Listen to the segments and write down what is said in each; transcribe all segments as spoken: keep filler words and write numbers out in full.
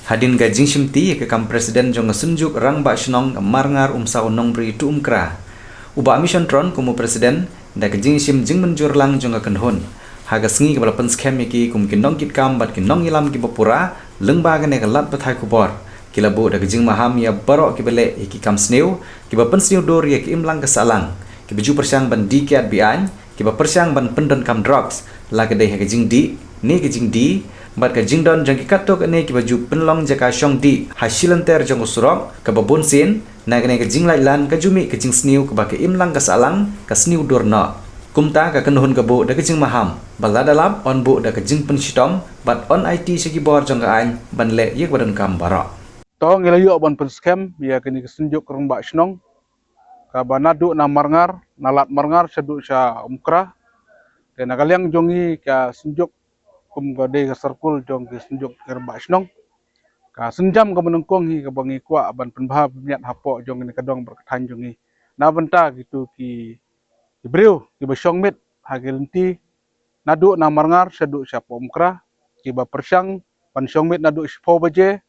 Hadien ka jingshimti ïa ka kam president jong ka Synjuk Rangbah Shnong ka Marngar Umsaw Nongbri to Umkra, u Bah Mission Tron kum u president, da ka jingshim jingmynjur lang jong ka kynhun ha ka sngi kaba la pynskhem ïa ki kum ki nongkitkam bad ki nongïalam kiba pura lyngba kane ka lad pathai khubor, ki la buh da ka jingmaham ïa baroh kiba leh ïa ki kam sniew kiba pynsniew dur ïa ka imlang ka sahlang, kiba ju pyrshang ban die kiad be-aiñ, kiba pyrshang ban pyndonkam drugs, la ka dei ha ka jingdih ne ka jingdie, bad ka jingdon jong ki katto katne kiba ju pynlong jaka shong dih ha shilynter jong u surok, kaba bun sien na kane ka jinglaitlan ka ju mih ka jingsniew kaba ka imlang ka sahlang ka sniew dur noh. Kumta ka kynhun ka buh da ka jingmaham ba lada lap yn buh da ka jingpynshitom bad yn aiti sha ki bor jong ka aiñ ban leh ïa kaba donkam baroh. To ngi la ïoh ban pynskhem ïa kane ka Synjuk Rangbah Shnong kaba naduh na Marngar, na Lad Marngar shaduh sha Umkra. Te na ka liang jong ngi ka Synjuk kum ka dei ka circle jong ki Synjuk Rangbah Shnong, ka sienjam kaba nyngkong hi kaba ngi kwah ban pynbha pynmiat hapoh jong kane ka dong bad ka thaiñ jong ngi na bynta kito ki, ki briew kiba shong miet ha ki lynti naduh na Marngar shaduh sha Umkra, kiba pyrshang ban shong miet naduh shiphew baje,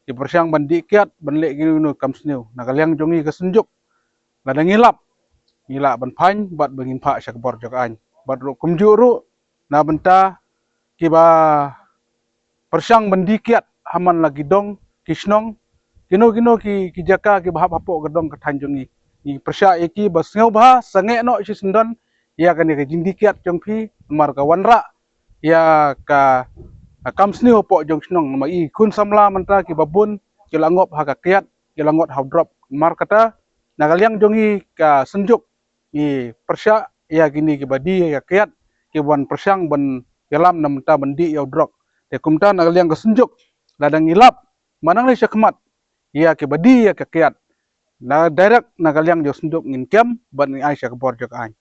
kiba pyrshang ban die kiad ban leh kino kino kam sniew. Na ka liang jong ngi ka Synjuk, lada ngi lap, ngi lah ban phaiñ bad ba ngin phah sha ka bor jong ka aiñ. Bad ruh kumjuh ruh na bynta kiba pyrshang ban die kiad ha man la ki dong ki shnong, kino kino ki, ki jaka kiba hap hapoh ka dong ka thaiñ jong ngi, ngi pyrshah ïa ki ba sngewbha sangeh noh shisyndon ïa kane ka jingdie kiad jong phi, namar ka wanrah ïa ka, ka kam sniew hapoh jong shnong, namar i khun samla mynta kiba bun ki la ngop ha ka kiad, ki la ngop ha u drug. Namar kata na ka liang jong ngi ka Synjuk ngi pyrshah ïa kine kiba die ïa ka kiad, kiba wan pyrshang ban ïalam na bynta ban dih ïa u drug. Te kumta na ka liang ka Synjuk, lada ngi lap, ma nang leit sha khmat ïa kiba die ïa ka kiad, na direct na ka liang jong Synjuk ngin kem bad ngin ai sha ka bor jong ka aiñ.